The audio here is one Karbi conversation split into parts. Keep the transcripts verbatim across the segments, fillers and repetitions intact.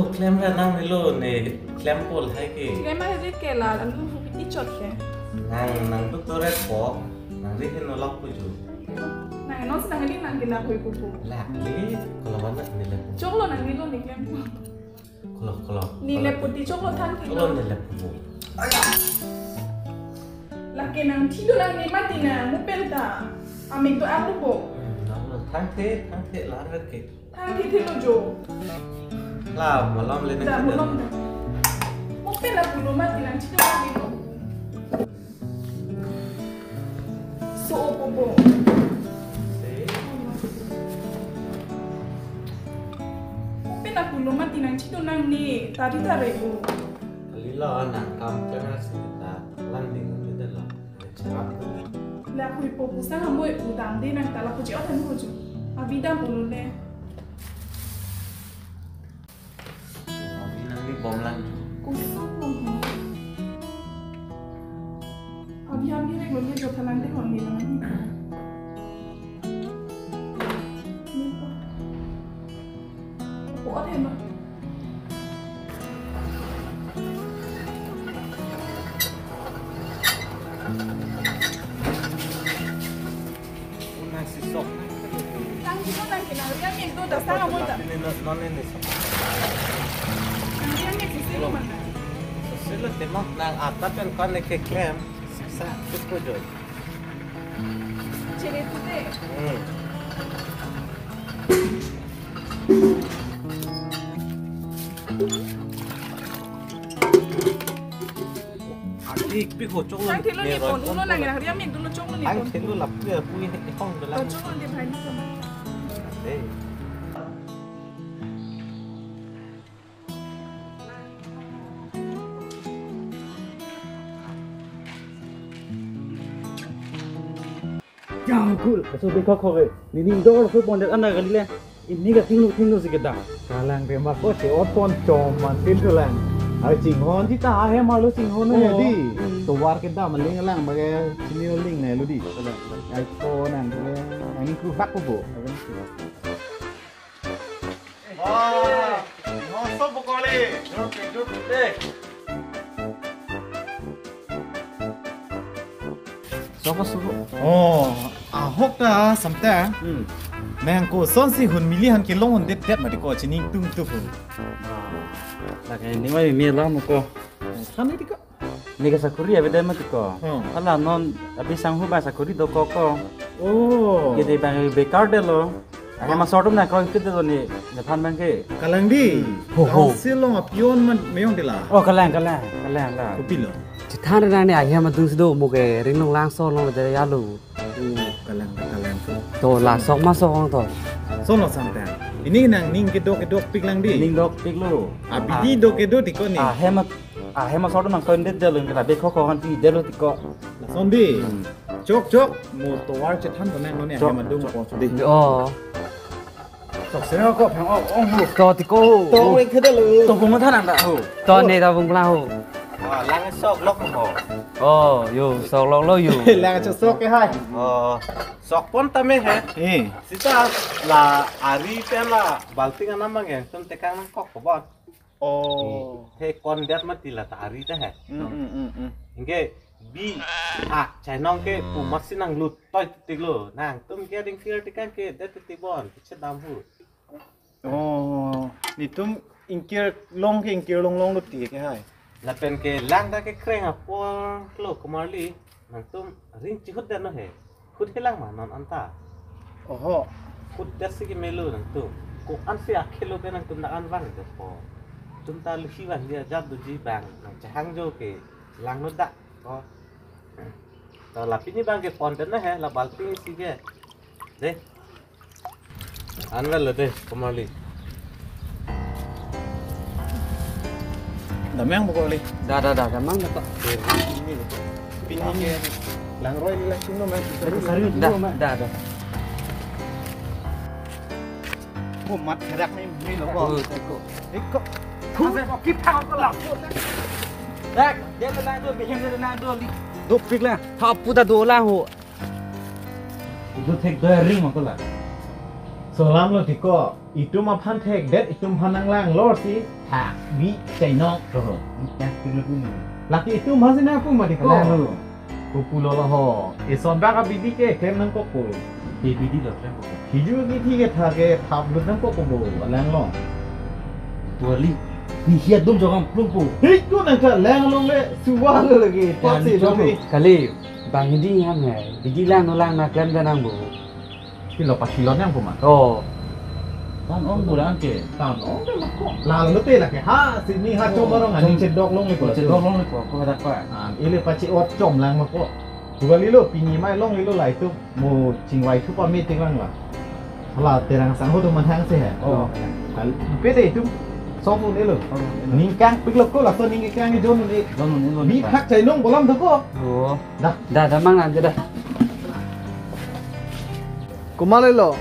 Klem ra nang melo ne, klem pol hai ke. Klem hai ke la, lalu hupi chot ke. Nang, nang tu tore po, nang ri heno lak puju. Nang non si nang ni nang kena hui pupu. Lak li, kalau mana ni lep. Choklo nang ni lo ni klem po. Kalau, kalau. Ni lep puti choklo than Kalau thilo. ni lep pupu. Lake nang thido lang ni mati na, mo pen ta. Amin to ang lupo. Hmm, nang lo, thang the, thang the, lar ke. Thang thithilo jo. La, malom le nang Da, kita. malom da. Mo pen la pulo mati nang chito mati lo. So, o popo. Se. Mo pen la pulo mati nang chito nang ni tari tare o. Kalilo nang kam kena sita. Lang ding kita lo. Chakap. La hui po pusang amoi udam de nang tala puji otan ho ju. Abi dam ulun de. Abi nang ni bom lang. Kusuk bom ho. Abi abi rek lo ye jo thalang de hon ni lang. Ni po. Po otan ma. Una si sok. Tang kilo tang kilo, ya mi do da sa mo ta. Ini no, non ini sok. Ya mi si silo mana? Silo tema nang ata pen kon ne ke klem. Sa, sa, sik ko jo. Chere tu de. Hmm. Arti ikpi ho choklo Ang thelo ni ni roi pon, pon ulo pon. nang nang riam mi dulo choklo ni Ang pon. thelo lapu ya pui he hong bela. To choklo ni bhai ni pon. Eh. Jangkul, so de kok kok. Nini dor so pon det ana kali le. Ini ka tinglu tinglu si kedang. Kalang pemba ko si ot pon chom man pin tulang. Ai chinghon ji ta ahem arlo chinghon ne Oh. di. Hmm. Tovar kedam ling lang bage chini ling ne lo di. Ai ko nang le. Ani ku hak ko bo. Wah, ngoso bokoli. Jok, jok, deh. Soko, soko. Oh, ahok ta samta. Hmm. Nang kosonsi hun mili han kelong un det det mati ko chini tung tu hu. Ah, lake ni mai mi lang ko. Kan ni ko. Neke sakuri avedet mati ko. Hmm. Ala non abi sanghu ba sakuri dokok ko. Oh. Kede bang bekar detlo. Ahem asor atum nangkoi kede lo ni nephan bang ke. Kalang di. Hmm. Ho, ho. Council along apion man meyong de la. Oh, kalang, kalang, kalang la. Kopilo. Chethan nang ni ahem adung si do mo ke ring long lang so long le ya lo. Oh, kalang, kalang. To la sok ma sok ong to. So no samta. Ini nang ning kedok kedok pik lang di. Ning dokpik lo. Abi di dok kedok di ko ni. Ahem at-, ahem asor atum nangkoi det detlo, kena bek khok khok han pi detlo ti ko. Lason di. Hmm. Chok chok. Mo tovar chethan ko nang lo ni Chok, ahem adung chok. Ko so di. Oh. Sok se ko phang ong ong hu. To ti ko. To ring khede lo. To bung than ang da hu. To ne ta bung pla hu. Ah, lang sok lok ko. Oh, yo, sok lok lo yo. Lang chok sok ke hai. Oh, sok pon tame he. Eh. Sita la ari pen la balting anam mang yang tum tekang nangkok ko bon. Oh. He kon det mati la ta ari ta he. Mm, mm, mm, mm. Anke bi a chainong ke pu mat si nanglut toi tik lo. Nangtum ke ring kir tikang ke det tik bon. Chedam hu. Oh, netum ingkir long ke ingkir long long lo ti ke hai. Lapen ke lang ta ke kreng apor lo komarli. Nangtum ring chihut det no he. Hut helang ma non anta. Oho. Hut det si ke melo nangtum. Ko-an si akhelo ke nangtum dak an vang det po. Tum ta luhi vang dia jat doji bang nang chehang jo ke lang no dak. Oh. To la pini bang ke pon det na he la balting si ke. De. An vel lo de komarli. Damang bokoli. Da da da damang da to. Pini ni. Lang roi lang sino man. Da da da. Mo mat herak ni ni lo ko. Oh, tiko. Iko. Ase ko kip thang ko la. Dak, dia tenang tu, bikin dia tenang tu li. Dopik la. Thapu ta do la ho. Itu thek dua ring ko la. Solam lo tiko, itum aphan thekdet, itum aphan nanglang lor si, ha, bi, chainong, to. Ikan pilu pilu. Laki itum aphan si nangpu ma tiko. Kalang lo. Kopulo lo ho. Eson bak abidi ke klem nangkokpo. Ke bidi lo klem kok. Hiju kithi ke tha ke thap lut nangkokpo bo, alang lo. Tuali. Ni hiat dum jogam plumpo. Hei, ko nangkalang longle, suwa lo lagi. Pasi lo ni. Kali, bang hidi ham hai. Bidi lang no lang na klem da nang bo. Pilo pachilon nangpo ma. Oh. Tan ong bulan ke. Tan ong ke ma ko. Lalo te lake. Ha, sini ha chom arong aning chedok longle ko. Chedok longle ko, ko dak pa. Ah, ili pachi-ot chom lang ma ko. Tugali lo, pini mai longle lo lai tu. Mo chingvai thu pa meeting lang la. Hala terang sang ho tu manhang se hai. Oh. Hal, pe te tu. Song un elo. Ningkang pik lo ko la so ningkang ni jon un e. Jon un elo. Bi phak chainong bolam tu ko. Oh. Dah. Dah, dah mang nang ke dah. Komat lelo?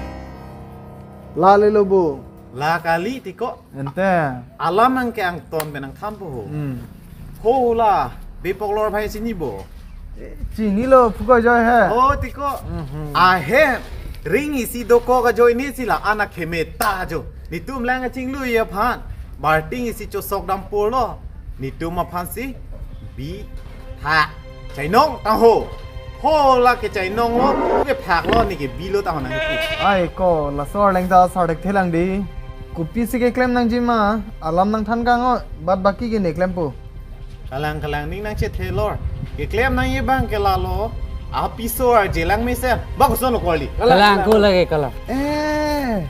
La lelo bo? La kali tiko. Ente. Alam nangke angton pen nangthanpo ho. Hmm. Ho la, Bipok lor bhai chini bo. Chini lo, phuko joi he. Oh, tiko. Mhm. Ahem, ring isi dokok ajoine si la anak khemeta jo. Nitum lang achinglu aphan. Barting isi chosok dampur lo. Nitum aphan si bi tha chainong tang ho. Ho la ke chainong lo, ke phak lo, ni ke bi lo tang ho nang ke. Ai ko, laso arleng ta sar dek thelang di. Kopi si keklem nangji ma, alam nangthan kang o, bad baki ke ne klempo. Kalang kalang ning nangchethe lor. Keklem nangji abang ke lalo. Apiso arje lang mesen. Bak koson lo kali. Kalang ko lagi kalang. Eh.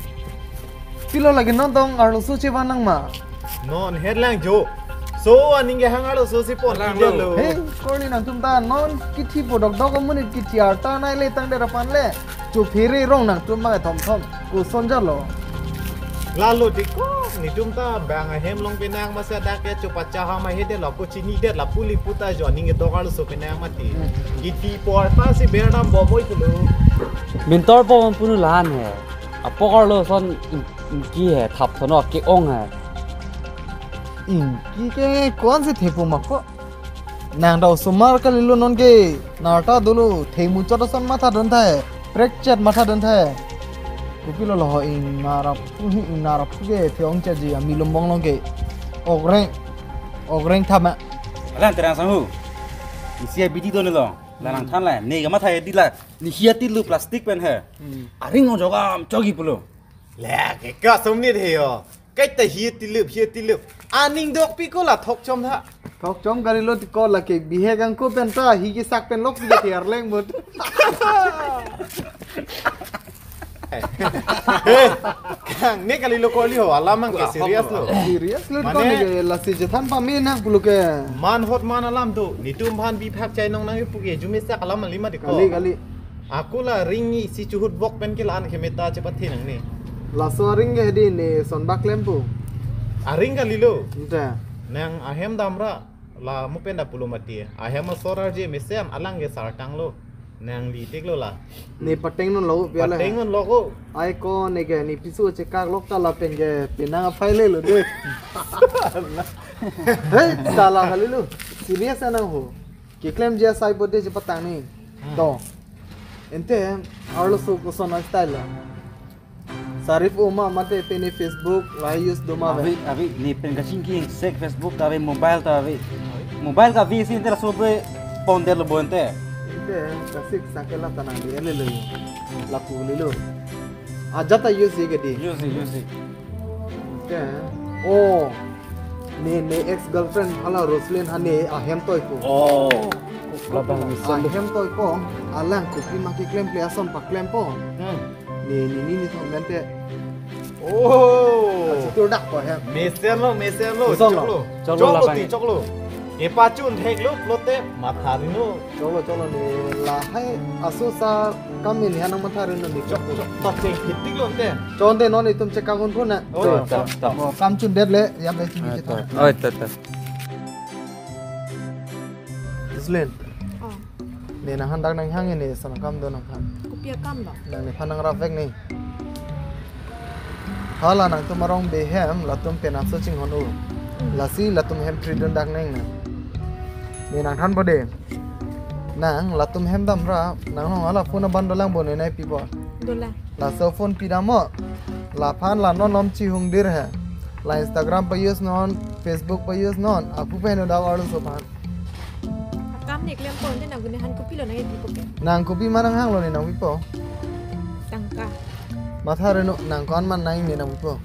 Pilo lagi non tong arloso chevan nang ma. Non het lang jo. So aning ke hang arloso si pon. Kalang kide lo. Lo. Hey, kali nangtum ta non kithi podok dok amonit kithi arta nai le tangdet aphan le. Chuphere rong nangtum ma thom thom. Koson jalo. Lalo tiko, nitum ta bang ahem long penang masa dak ke chupa chaha ma hede lo ko chinidet la puli puta jo ning ke dokar so penang mati. Iti porta si berdam boboi tulo. Mintor po punu lahan he. Apok arloson in-, inki he, thap thono ke-ong he. Inki ke ko-an si thepo ma ko. Nang ta osomar kalilo non ke, narta dolo, themu chot ason matha don tha he, prekchet matha don tha he. Kopilo lo ho ingnarap, ingnarap ke, the-ong chaji, ami lumbong long ke. Ogreng, ogreng thama. Alang terang sang hu. Isi abidi don lo, la nangthan la, ne ka matha di la, ni hiat tilu plastic pen he. Hmm. Aring ong jogam chogi pulo. Le, ke kasum ni the yo. Kaita hiat tilup, hiat tilup. Aning dok pi ko la thok chom tha. Thok chom kali lo tiko la ke bihek angko pen ta hi ke sak pen lok si ke tiar leng mut. Eh, kang ne kali lo kali ho alam mang ke serious lo. Serious lo ko. Mane ne ke la si jethan pame nang pulo ke. Man hot man alam do. Nitum aphan bi phak chainong nang pu ke jume sak alam lima di ko. Kali, kali. Ako la ring isi chuhut vok pen ke la-an khemeta chepathe nangne. Laso aring ke hedi ne son bak klempo. Aring kali lo. Ente. Nang ahem damra la mo pen da pulo mati. Ahem asor arje mesen alang ke sartang lo. Nangli tik lo la. Ne pateng non lo pi ala. Pateng non lo ko. Ai ko ne ke ne piso chekak lok ta lapen ke penang aphai le lo de. Hei, ta la kali lo. Serious anang ho. Keklemji asai bote chepatang ni. Hmm. To. Ente arloso koson a-style la. Sarif Uma mate pene Facebook la use do ma ave. Ave, ave, ne pen kachingki sek Facebook ta ave, mobile ta ave. Mobile ka ave si ente laso be pon det lo bo ente. Ente kasik sakela tanang di ele le. Lapu le lo. Ajat ta use ke di. Use, use. Ke, oh, ne, ne ex girlfriend hala Roslyn ha ne ahem toipo. Oh. Labang mesen. Ahem toipo, alang kopi ma keklem ple ason paklempo. Hmm. Ne, ne, ne, ne thom mente. Oh. Achitur dak po hem. Mesen lo, mesen lo. Koson lo. Chok lo. Chok lo, chok lo labang ti, e. Chok lo. Kepachun thek lo, lote matha ri no. Chok lo, chok lo ne lahai aso sa kam ne nihan nang matha ri no ne chok lo. Chok, chok, chok, cheng khitik lo ante. Chok ante non itum chekak un phun na. Oh, chok, chok, chok. Oh, kam chun det le, yam le chun. Ah, chun. Chok. Oh, chok, chok. Roslyn. Oh. Ne nanghan dak nanghang ne sana kam do nanghan. Kopi akam ba? Nang nephan nangrap vek ne. Hala nangtum arong behem latum penap so chinghon u. Hmm. Lasi latum hem tridun dak neng na. Ne nangthan bode. Nang latum hem damra, nang nong hala phone aban dolang bo ne nai pipo. Dola. Laso phone pidamnon. Laphan la non lom chihungdir he. La Instagram pa-use non, Facebook pa-use non. Apu pen udah arloso aphan. Akam ne klem pon te nang gune han kopilo nang ipi poke. Nang kopi ma nanghanglo ne nangpipo. Tangka. Matha reno nang ko-an ma nang ne nangpipo.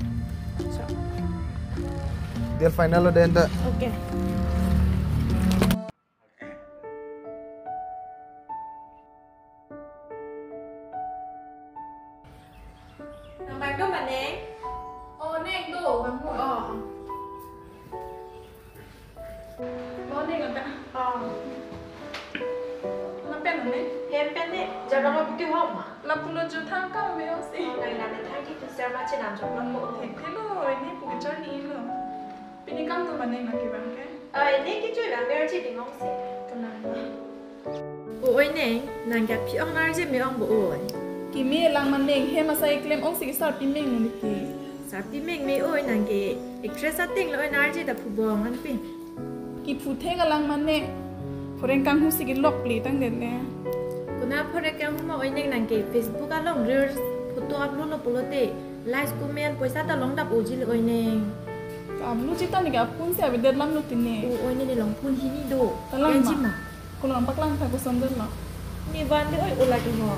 Acha. Deal final lo den ta. Okay. Nang bang do ma neng? Oh, neng do, bang do. Oh. Lo neng ada. Oh. Lapen neng? Hem pen ne, jaga lo buki hom ma? Lapulo jo thang ka me osi. Oh, nang nang thang ki tu ser ma chenam jok lo mo. Thek thelo, ini pu kejar ni lo. Pini kam tu ma neng nang kevang ke? Ai, ne kejui abang arje ding ong si. Kenang ma? O oi neng, nang ke aphi ong arje me ong bo oi. Keme lang ma neng, hem asai klem ong si ke sarpi meng niki. Sarpi meng me oi, nang ke actress ateng lo oi, nang arje ta phubong anpi. Kephu theng alang ma neng. Phoreng kanghu si kelok pli tang den le. Kona phoreng kanghu ma oi neng, nang ke Facebook along reels photo upload lo pulote likes comment poisa ta long dap oji le oi neng. Ka-upload ji ta ne ke aphone si avedet lam lo tine. O oi ne, ne long phone hini do. Kalang ma? Kaji ma? Kolong paklang tha koson den lo. Ne van de oi ola ke ho.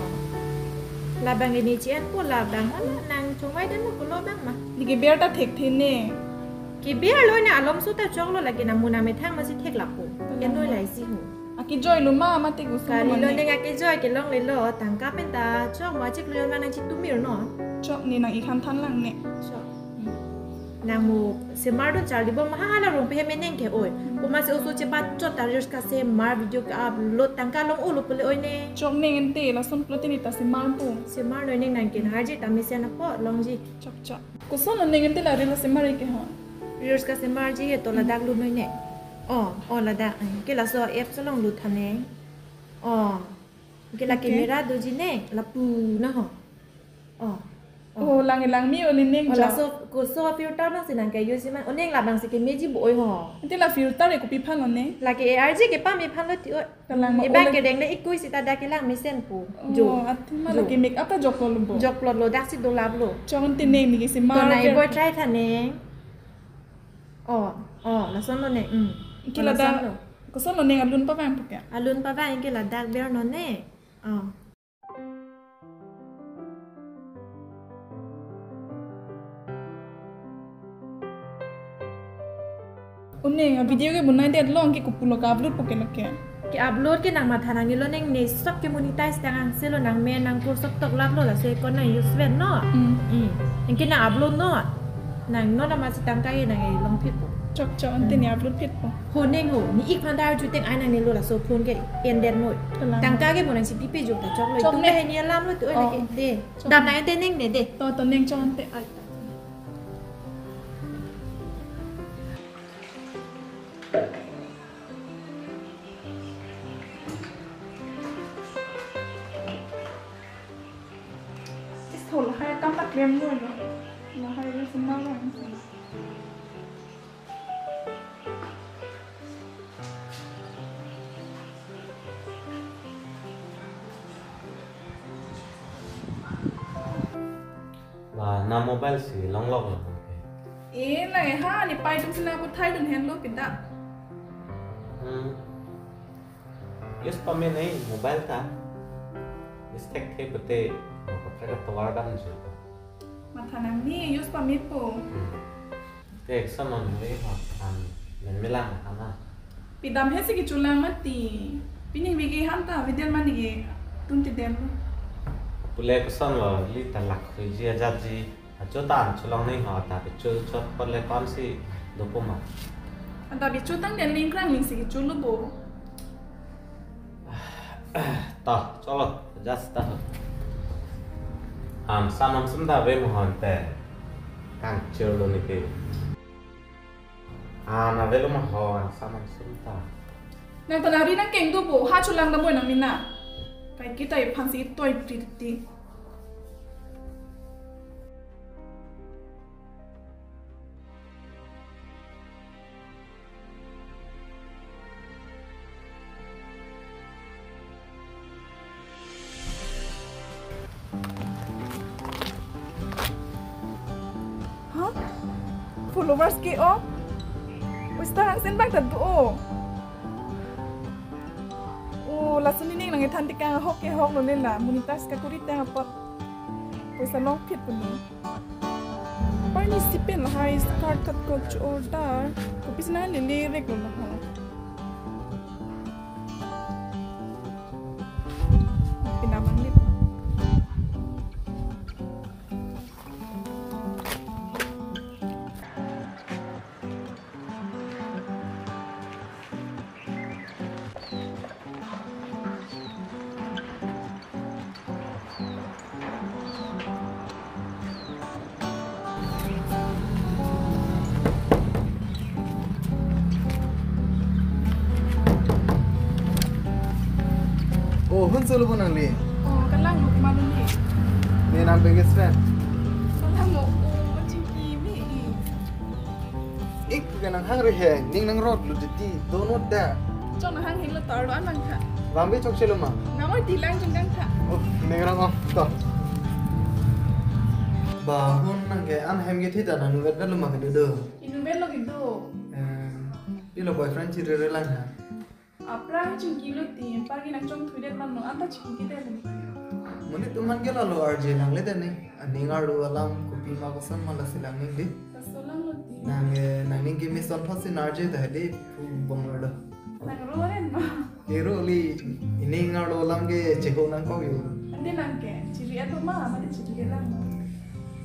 Labang ne chen ko labang ho na nang chongvai den lo ko lo bang ma. Ne keber ta thekthe ne. Keber lo ne alomso ta choklo lake na muna methang ma si thek lapo. Kalang ma? Enoi lai si ho. Akejoi lo ma, mate koson lo ma ne. Kali lo ne akejoi kelong le lo, tangka pen ta chok ma chik lo ma nang chitumir no. Chok ne nang ikhan than lang ne. Chok. Hmm. Nang mo semar dun charli bom ha hala rong pe hem neng ke oi. Hmm. Ko ma se oso chebat chot ta reels kasemar video ka-upload tangka long olo pule oi ne. Chok neng ente lason pulote ne ta semar po. Semar noi neng nang ke nang arje ta mesen apo longji. Chok chok. Koson lo neng ente la reel semar ke ho. Reels kasemar ji he to ladak lut noi ne. Oh, oh ladak. Ke laso apps along lut tha ne. Oh. Ke la okay. Camera doji ne, lapu na ho. Oh. Oh, lang lang mi oli neng. Oh, ja. Laso koso filter nang si nang ke use man. O neng labang si kemeji bo oi ho. Ente la filter e kopi phan lo ne? Lake arje kepame phan lo ti oi. Kalang ma. Ibang ola kedeng le ikui sita dak kelang mesen pu. Oh, jo. Athema jo. Lake make up ta joklo lo bo. Joklo lo dak si dolap lo. Chong te neng ne kesemar. To nai ke boy try tha ne. Oh, oh, lason lo ne. Hmm. Ke lason ladak lo. Koson lo neng alun pavang pu ke? Alun pavang ke ladak ber non ne. Oh. O neng, a video ke bonai det long ke kopulo ka-upload po ke lake. Ke-upload ke nang matha nang ilo neng ne sok ke monetize tang ang selo nang men nang kur sok tok lap lo laso ko nang use ven no. Hmm. Hmm. Nang ke nang upload no. Nang no nama si tangka ye nang e long phit po. Chok chok ante ne upload phit po. Ho neng ho, ne ik phan da arju teng ai nang ne lo laso phone ke en det noi. Kalang. Tangka ke mo nang si pipe jo ta chok lo. Chok tum ne. He ni alam lo tu oi. Oh. Nang ke de. Chok. Dam nang ante neng ne de. To to neng chok ante. Ai. Tis thol hai kam ta klem noi lo. Lahai lo semar lo. Ba, na mobile si longlok lo ke. E, lang e ha, ne pai tum si na ko thai dun hen lo pida. Hmm. Use pame nai mobile ta. Use thekthe pute, ko prekar tovar dam jo. Matha nang ne use pame po. Hmm. Te eksa non le ha, an, men melang ha na. Pidam he si kecholang mati. Pini bigi han ta video mani ke tun ti den. Pule koson lo, li ta lak hui ji ajat ji. Acho ta an cholong nai ho ta ke chul chot pot le kon si dopo ma. Anta bichu tang den ling krang ling si kecho lo bo. Ta, cholo, just ta. An samam sum ta ve mohon te. Kang chul lo ni ke. An avelo ma ho an samam sum ta. Nang ta nari nang keng do bo, ha chulang da mo nang mina. Kai kita iphan si toi priti. Followers ke-ong. Poisa hangsen bang ta do-o. O, lason nening nangkethan tekang ahok ke ahok lo le la. Monetize kakuri tang apot poisa longphit punon. Parni sipen lahai skirt cut ko cho-order. Kopisi nang lele rek lo lahai. Pinamang lip. Oh, hun solo po nangli. Oh, kalang mo kemana ni? Ne nang biggest fan. Kalang mo, oh, chingki me i. Ik ka nanghang re he, ning nangrotlo titi, don't know that. Chong nanghang hinglo tar lo an lang tha. Vambe chokche lo ma? Nang oi tilang jengkang tha. Oh, ning rang ong to. Ba, hun nangke an hem ke thita nang vetvet lo ma kedo do. Inutvet lo kedo. Eh, pilo boyfriend chiri re lang ha. Aphrang chingki lo ti, parke nang chongthudet man no, anta chingki det ni. Monit atum aphan ke lalo arje lang le det ni. Aning arlo alam kopi ma koson ma lasi lang ning di. Kaso lang lo ti. Nang, eh, nang ning kimi son thot si arje ta di pu bong lo. Nang ro ren ma. Ke ro li, ining arlo alam ke cheho nangkok yo. Ante nang ke, chiri ato ma, mate chiri ke lang ma.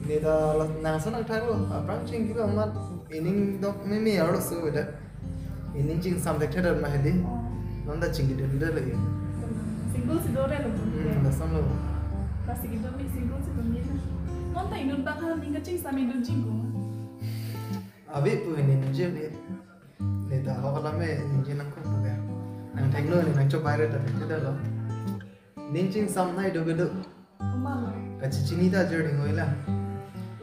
Ne ta la, nang son nangthak lo, aphrang chingki lo amat, ining dok meme arloso vedet. Ining chingsam thekthedet ma hedi. Oh. Non ta chingki det det lagi. Single si do re lo. Hmm, lason lo. Plastic itu mi single si do mi na. Non ta inut bang ha ning kachingsam inut jingko. Abi pu ini nunjil ni. Ne ta ho kala me nunjil nangkok pu ya. Nang thengno ni nang chobai re ta thekthedet lo. Ning chingsam nai do kedo. Koma lo. Kachechini ta journey ngoi la.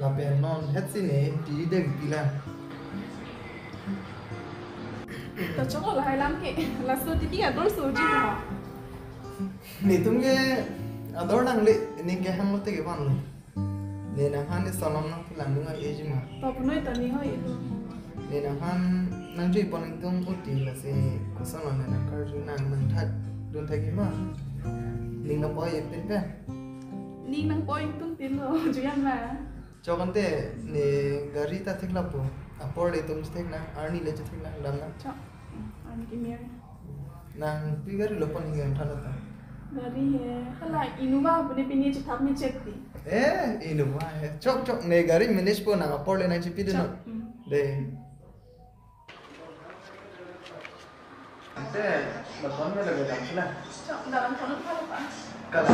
Lapen non het si ne ti de pi la. To choklo lahai alam ke. Laso titi ador soji to. Netum ke ador nangle, ning kehang lote kevan lo. Ne nangphan ne solom nangpi lang nung a-age ma. To punoi to ni ho ilu. Ne nangphan nangjui pon ingtung uti lasi koson lo ne nangkarju nang nangthat dun thek ma. Ning nangpo-i pin pen. Ning nangpo-i ingtung pin lo, juiyan ma. Chok ante ne gari ta thek lapu. Apor le tum thek nang, arni le thek nang, dam nang. Chok. Hmm, arni kimi. Nang pi gari lo pon hingga than ta. Gari he, hala Innova pune pini chithap me chek ti. Eh, Innova he. Chok chok ne gari manage po nang apor le nang chipi dun. Chok, hmm. De. Ante, lo pon me lagi dam sila. Chok, dalam kono phala pa. Kala.